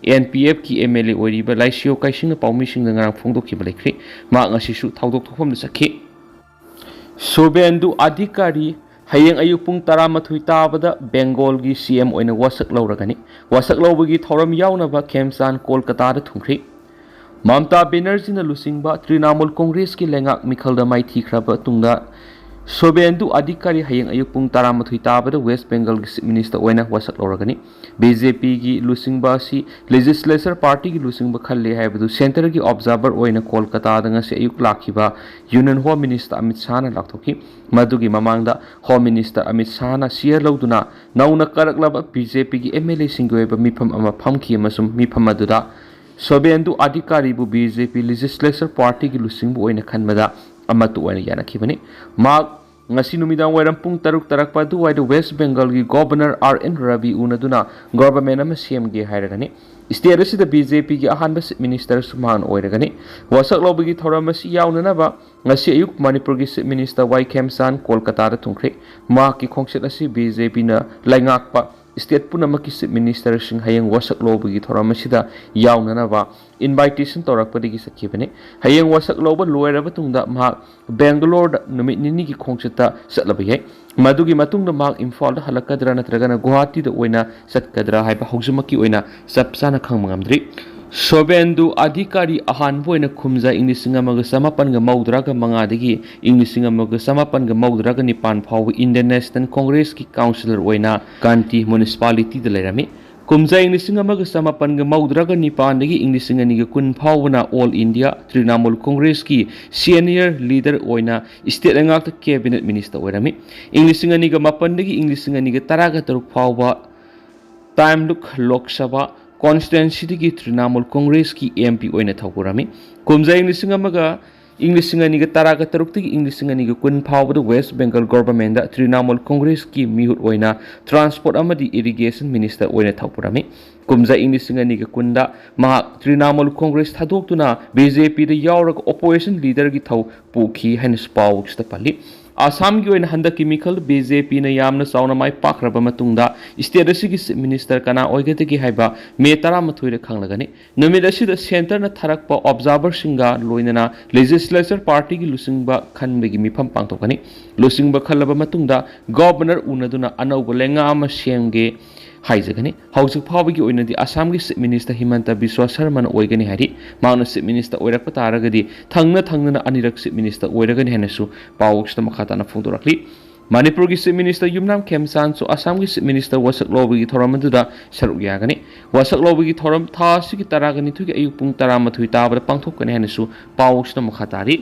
N P Fꯀꯤ M L A ꯑꯣꯏꯔꯤꯕ ꯂꯥꯏꯁꯤꯌꯣ ꯀꯥꯏꯁꯤꯡꯅ ꯄꯥꯎꯃꯤꯁꯤꯡꯗ ꯉꯔꯥꯡ ꯐꯣꯡꯗꯣꯛꯈꯤꯕ ꯂꯩꯈ꯭ꯔꯦ꯫ ꯃꯍꯥꯛ ꯉꯁꯤꯁꯨ ꯊꯧꯗꯣꯛ ꯊꯣꯛꯐꯝꯗ ꯆꯠꯈꯤ꯫ ꯁꯨꯚꯦꯟꯗꯨ ꯑꯙꯤꯀꯥꯔꯤ ꯍꯌꯦꯡ ꯑꯌꯨꯛ ꯄꯨꯡ ꯇꯔꯥꯃꯥꯊꯣꯏ ꯇꯥꯕꯗ ꯕꯦꯡꯒꯣꯜꯒꯤ C M ꯑꯣꯏꯅ ꯋꯥꯁꯛ ꯂꯧꯔꯒꯅꯤ꯫ ꯋꯥꯁꯛ ꯂꯧꯕꯒꯤ ꯊꯧꯔꯝ ꯌꯥꯎꯅꯕ ꯈꯦꯝꯆꯥꯟ ꯀꯣꯜꯀꯇꯥꯗ ꯊꯨꯡꯈ꯭ꯔꯤ꯫ ꯃꯝꯇꯥ ꯕꯦꯅꯔꯖꯤꯅ ꯂꯨꯆꯤꯡꯕ ꯇ꯭ꯔꯤꯅꯥꯃꯨꯜ ꯀꯣꯡꯒ꯭ꯔꯦꯁꯀꯤ ꯂꯩꯉꯥꯛ ꯃꯤꯈꯜꯗ ꯃꯥꯏꯊꯤꯈ꯭ꯔꯕ ꯇꯨꯡꯗ ꯁꯣꯕꯦꯟꯗꯨ ꯑꯙꯤꯀꯥꯔꯤ ꯍꯌꯦꯡ ꯑꯌꯨꯛ ꯄꯨꯡ ꯇꯔꯥꯃꯥꯊꯣꯏ ꯇꯥꯕꯗ ꯋꯦꯁ ꯕꯦꯡꯒꯜꯒꯤ ꯆꯤꯐ ꯃꯤꯅꯤꯁꯇꯔ ꯑꯣꯏꯅ ꯋꯥꯁꯛ ꯂꯧꯔꯒꯅꯤ꯫ ꯕꯤ ꯖꯦ ꯄꯤꯒꯤ ꯂꯨꯆꯤꯡꯕ ꯑꯁꯤ ꯂꯦꯖꯤꯁꯂꯦꯆꯔ ꯄꯥꯔꯇꯤꯒꯤ ꯂꯨꯆꯤꯡꯕ ꯈꯜꯂꯦ ꯍꯥꯏꯕꯗꯨ ꯁꯦꯟꯇꯔꯒꯤ ꯑꯣꯕꯖꯥꯔꯚꯔ ꯑꯣꯏꯅ ꯀꯣꯜꯀꯇꯥꯗ ꯉꯁꯤ ꯑꯌꯨꯛ ꯂꯥꯛꯈꯤꯕ ꯌꯨꯅꯤꯌꯟ ꯍꯣꯝ ꯃꯤꯅꯤꯁꯇꯔ ꯑꯃꯤꯠ ꯁꯥꯍꯅ ꯂꯥꯎꯊꯣꯛꯈꯤ꯫ ꯃꯗꯨꯒꯤ ꯃꯃꯥꯡꯗ ꯍꯣꯝ ꯃꯤꯅꯤꯁꯇꯔ ꯑꯃꯤꯠ ꯁꯥꯍꯅ ꯁꯤꯌꯔ ꯂꯧꯗꯨꯅ ꯅꯧꯅ ꯀꯥꯔꯛꯂꯕ ꯕꯤ ꯖꯦ ꯄꯤꯒꯤ ꯑꯦꯝ ꯑꯦꯜ ꯑꯦꯁꯤꯡꯒꯤ ꯑꯣꯏꯕ ꯃꯤꯐꯝ ꯑꯃ ꯐꯝꯈꯤ ꯑꯃꯁꯨꯡ ꯃꯤꯐꯝ ꯑꯗꯨꯗ ꯁꯣꯕꯦꯟꯗꯨ ꯑꯙꯤꯀꯥꯔꯤꯕꯨ ꯕꯤ ꯖꯦ ꯄꯤ ꯂꯦꯖꯤꯁꯂꯦꯆꯔ ꯄꯥꯔꯇꯤꯒꯤ ꯂꯨꯆꯤꯡꯕ ꯑꯣꯏꯅ ꯈꯟꯕꯗ ꯑꯃꯠꯇ ꯑꯣꯏꯅ ꯌꯥꯅꯈꯤꯕꯅꯤ꯫ ꯃꯍꯥꯛ ꯉꯁꯤ ꯅꯨꯃꯤꯗꯥꯡ ꯋꯥꯏꯔꯝ ꯄꯨꯡ ꯇꯔꯨꯛ ꯇꯥꯔꯛꯄ ꯑꯗꯨꯋꯥꯏꯗ ꯋꯦꯁ ꯕꯦꯡꯒꯜꯒꯤ ꯒꯣꯚꯔꯅꯔ ꯑꯥꯔ ꯑꯦꯟ ꯔꯕꯤ ꯎꯅꯗꯨꯅ ꯒꯣꯚꯔꯟꯃꯦꯟꯠ ꯑꯃ ꯁꯦꯝꯒꯦ ꯍꯥꯏꯔꯒꯅꯤ꯫ ꯁ꯭ꯇꯦꯠ ꯑꯁꯤꯗ ꯕꯤ ꯖꯦ ꯄꯤꯒꯤ ꯑꯍꯥꯟꯕ ꯆꯤꯐ ꯃꯤꯅꯤꯁꯇꯔꯁꯨ ꯃꯍꯥꯛꯅ ꯑꯣꯏꯔꯒꯅꯤ꯫ ꯋꯥꯁꯛ ꯂꯧꯕꯒꯤ ꯊꯧꯔꯝ ꯑꯁꯤ ꯌꯥꯎꯅꯅꯕ ꯉꯁꯤ ꯑꯌꯨꯛ ꯃꯅꯤꯄꯨꯔꯒꯤ ꯆꯤꯐ ꯃꯤꯅꯤꯁꯇꯔ ꯋꯥꯏ ꯈꯦꯝꯆꯥꯟ ꯀꯣꯜꯀꯇꯥꯗ ꯊꯨꯡꯈ꯭ꯔꯦ꯫ ꯃꯍꯥꯛꯀꯤ ꯈꯣꯡꯆꯠ ꯑꯁꯤ ꯕꯤ ꯖꯦ ꯄꯤꯅ ꯂꯩꯉꯥꯛꯄ ꯁ꯭ꯇꯦꯠ ꯄꯨꯝꯅꯃꯛꯀꯤ ꯆꯤꯐ ꯃꯤꯅꯤꯁꯇꯔꯁꯤꯡ ꯍꯌꯦꯡ ꯋꯥꯁꯛ ꯂꯧꯕꯒꯤ ꯊꯧꯔꯝ ꯑꯁꯤꯗ ꯌꯥꯎꯅꯅꯕ ꯏꯟꯚꯥꯏꯇꯦꯁꯟ ꯇꯧꯔꯛꯄꯗꯒꯤ ꯆꯠꯈꯤꯕꯅꯤ꯫ ꯍꯌꯦꯡ ꯋꯥꯁꯛ ꯂꯧꯕ ꯂꯣꯏꯔꯕ ꯃꯇꯨꯡꯗ ꯃꯍꯥꯛ ꯕꯦꯡꯒꯂꯣꯔꯗ ꯅꯨꯃꯤꯠ ꯅꯤꯅꯤꯒꯤ ꯈꯣꯡꯆꯠꯇ ꯆꯠꯂꯕ ꯌꯥꯏ꯫ ꯃꯗꯨꯒꯤ ꯃꯇꯨꯡꯗ ꯃꯍꯥꯛ ꯏꯝꯐꯥꯜꯗ ꯍꯜꯂꯛꯀꯗ꯭ꯔꯥ ꯅꯠꯇ꯭ꯔꯒꯅ ꯒꯨꯋꯥꯍꯥꯇꯤꯗ ꯑꯣꯏꯅ ꯆꯠꯀꯗ꯭ꯔꯥ ꯍꯥꯏꯕ ꯍꯧꯖꯤꯛꯃꯛꯀꯤ ꯑꯣꯏꯅ ꯆꯞ ꯆꯥꯅ ꯈꯪꯕ ꯉꯝꯗ꯭ꯔꯤ꯫ ꯁꯣꯕꯦꯟꯗꯨ ꯑꯙꯤꯀꯥꯔꯤ ꯑꯍꯥꯟꯕ ꯑꯣꯏꯅ ꯀꯨꯝꯖꯥ ꯏꯪ ꯂꯤꯁꯤꯡ ꯑꯃꯒ ꯆꯃꯥꯄꯟꯒ ꯃꯧꯗ꯭ꯔꯥꯒ ꯃꯉꯥꯗꯒꯤ ꯏꯪ ꯂꯤꯁꯤꯡ ꯑꯃꯒ ꯆꯃꯥꯄꯟꯒ ꯃꯧꯗ꯭ꯔꯥꯒ ꯅꯤꯄꯥꯟ ꯐꯥꯎꯕ ꯏꯟꯗꯤꯌꯟ ꯅꯦꯁꯅꯦꯜ ꯀꯣꯡꯒ꯭ꯔꯦꯁꯀꯤ ꯀꯥꯎꯟꯁꯤꯂꯔ ꯑꯣꯏꯅ ꯀꯥꯟꯇꯤ ꯃ꯭ꯌꯨꯅꯤꯁꯤꯄꯥꯂꯤꯇꯤꯗ ꯂꯩꯔꯝꯃꯤ꯫ ꯀꯨꯝꯖꯥ ꯏꯪ ꯂꯤꯁꯤꯡ ꯑꯃꯒ ꯆꯃꯥꯄꯟꯒ ꯃꯧꯗ꯭ꯔꯥꯒ ꯅꯤꯄꯥꯟꯗꯒꯤ ꯏꯪ ꯂꯤꯁꯤꯡ ꯑꯅꯤꯒ ꯀꯨꯟ ꯐꯥꯎꯕꯅ ꯑꯣꯜ ꯏꯟꯗꯤꯌꯥ ꯇ꯭ꯔꯤꯅꯥꯃꯨꯜ ꯀꯣꯡꯒ꯭ꯔꯦꯁꯀꯤ ꯁꯦꯅꯤꯌꯔ ꯂꯤꯗꯔ ꯑꯣꯏꯅ ꯁ꯭ꯇꯦꯠ ꯂꯩꯉꯥꯛꯇ ꯀꯦꯕꯤꯅꯦꯠ ꯃꯤꯅꯤꯁꯇꯔ ꯑꯣꯏꯔꯝꯃꯤ꯫ ꯏꯪ ꯂꯤꯁꯤꯡ ꯑꯅꯤꯒ ꯃꯥꯄꯟꯗꯒꯤ ꯏꯪ ꯂꯤꯁꯤꯡ ꯑꯅꯤꯒ ꯇꯔꯥꯒ ꯇꯔꯨꯛ ꯐꯥꯎꯕ ꯇꯥꯝꯂꯨꯛ ꯂꯣꯛ ꯁꯚꯥ ꯀꯣꯟꯁꯇꯤꯇ꯭ꯋꯦꯟꯁꯤꯗꯒꯤ ꯇ꯭ꯔꯤꯅꯥꯃꯨꯜ ꯀꯣꯡꯒ꯭ꯔꯦꯁꯀꯤ ꯑꯦꯝ ꯄꯤ ꯑꯣꯏꯅ ꯊꯧꯄꯨꯔꯝꯃꯤ꯫ ꯀꯨꯝꯖꯥ ꯏꯪ ꯂꯤꯁꯤꯡ ꯑꯃꯒ ꯏꯪ ꯂꯤꯁꯤꯡ ꯑꯅꯤꯒ ꯇꯔꯥꯒ ꯇꯔꯨꯛꯇꯒꯤ ꯏꯪ ꯂꯤꯁꯤꯡ ꯑꯅꯤꯒ ꯀꯨꯟ ꯐꯥꯎꯕꯗ ꯋꯦꯁ ꯕꯦꯡꯒꯜ ꯒꯣꯚꯔꯟꯃꯦꯟꯠꯗ ꯇ꯭ꯔꯤꯅꯥꯃꯨꯜ ꯀꯣꯡꯒ꯭ꯔꯦꯁꯀꯤ ꯃꯤꯍꯨꯠ ꯑꯣꯏꯅ ꯇ꯭ꯔꯥꯟꯁꯄꯣꯔꯠ ꯑꯃꯗꯤ ꯏꯔꯤꯒꯦꯁꯟ ꯃꯤꯅꯤꯁꯇꯔ ꯑꯣꯏꯅ ꯊꯧꯄꯨꯔꯝꯃꯤ꯫ ꯀꯨꯝꯖꯥ ꯏꯪ ꯂꯤꯁꯤꯡ ꯑꯅꯤꯒ ꯀꯨꯟꯗ ꯃꯍꯥꯛ ꯇ꯭ꯔꯤꯅꯥꯃꯨꯜ ꯀꯣꯡꯒ꯭ꯔꯦꯁ ꯊꯥꯗꯣꯛꯇꯨꯅ ꯕꯤ ꯖꯦ ꯄꯤꯗ ꯌꯥꯎꯔꯒ ꯑꯣꯄꯣꯖꯤꯁꯟ ꯂꯤꯗꯔꯒꯤ ꯊꯧ ꯄꯨꯈꯤ ꯍꯥꯏꯅꯁꯨ ꯄꯥꯎꯁꯤꯗ ꯄꯜꯂꯤ꯫ ꯑꯁꯥꯝꯒꯤ ꯑꯣꯏꯅ ꯍꯟꯗꯛꯀꯤ ꯃꯤꯈꯜ ꯕꯤ ꯖꯦ ꯄꯤꯅ ꯌꯥꯝꯅ ꯆꯥꯎꯅ ꯃꯥꯏ ꯄꯥꯛꯈ꯭ꯔꯕ ꯃꯇꯨꯡꯗ ꯁ꯭ꯇꯦꯠ ꯑꯁꯤꯒꯤ ꯆꯤꯐ ꯃꯤꯅꯤꯁꯇꯔ ꯀꯅꯥ ꯑꯣꯏꯒꯗꯒꯦ ꯍꯥꯏꯕ ꯃꯦ ꯇꯔꯥꯃꯥꯊꯣꯏꯗ ꯈꯪꯂꯒꯅꯤ꯫ ꯅꯨꯃꯤꯠ ꯑꯁꯤꯗ ꯁꯦꯟꯇꯔꯅ ꯊꯥꯔꯛꯄ ꯑꯣꯕꯖꯥꯔꯚꯔꯁꯤꯡꯒ ꯂꯣꯏꯅꯅ ꯂꯦꯖꯤꯁꯂꯦꯆꯔ ꯄꯥꯔꯇꯤꯒꯤ ꯂꯨꯆꯤꯡꯕ ꯈꯟꯕꯒꯤ ꯃꯤꯐꯝ ꯄꯥꯡꯊꯣꯛꯀꯅꯤ꯫ ꯂꯨꯆꯤꯡꯕ ꯈꯜꯂꯕ ꯃꯇꯨꯡꯗ ꯒꯣꯚꯔꯅꯔ ꯎꯅꯗꯨꯅ ꯑꯅꯧꯕ ꯂꯩꯉꯥꯛ ꯑꯃ ꯁꯦꯝꯒꯦ ꯍꯥꯏꯖꯒꯅꯤ꯫ ꯍꯧꯖꯤꯛ ꯐꯥꯎꯕꯒꯤ ꯑꯣꯏꯅꯗꯤ ꯑꯁꯥꯝꯒꯤ Chief Minister ꯍꯤꯃꯟꯇ ꯕꯤꯁ꯭ꯋꯥ ꯁꯔꯃꯅ ꯑꯣꯏꯒꯅꯤ ꯍꯥꯏꯔꯤ꯫ ꯃꯍꯥꯛꯅ Chief Minister ꯑꯣꯏꯔꯛꯄ ꯇꯥꯔꯒꯗꯤ ꯊꯪꯅ ꯊꯪꯅꯅ ꯑꯅꯤꯔꯛ Chief Minister ꯑꯣꯏꯔꯒꯅꯤ ꯍꯥꯏꯅꯁꯨ ꯄꯥꯎꯁꯤꯗ ꯃꯈꯥ ꯇꯥꯅ ꯐꯣꯡꯗꯣꯔꯛꯂꯤ꯫ ꯃꯅꯤꯄꯨꯔꯒꯤ Chief Minister ꯌꯨꯝꯅꯥꯝ ꯈꯦꯝꯆꯥꯟꯁꯨ ꯑꯁꯥꯝꯒꯤ Chief Minister ꯋꯥꯁꯛ ꯂꯧꯕꯒꯤ ꯊꯧꯔꯝ ꯑꯗꯨꯗ ꯁꯔꯨꯛ ꯌꯥꯒꯅꯤ꯫ ꯋꯥꯁꯛ ꯂꯧꯕꯒꯤ ꯊꯧꯔꯝ ꯊꯥ ꯑꯁꯤꯒꯤ ꯇꯔꯥꯒ ꯅꯤꯊꯣꯏꯒꯤ ꯑꯌꯨꯛ ꯄꯨꯡ ꯇꯔꯥꯃꯥꯊꯣꯏ ꯇꯥꯕꯗ ꯄꯥꯡꯊꯣꯛꯀꯅꯤ ꯍꯥꯏꯅꯁꯨ ꯄꯥꯎꯁꯤꯗ ꯃꯈꯥ ꯇꯥꯔꯤ꯫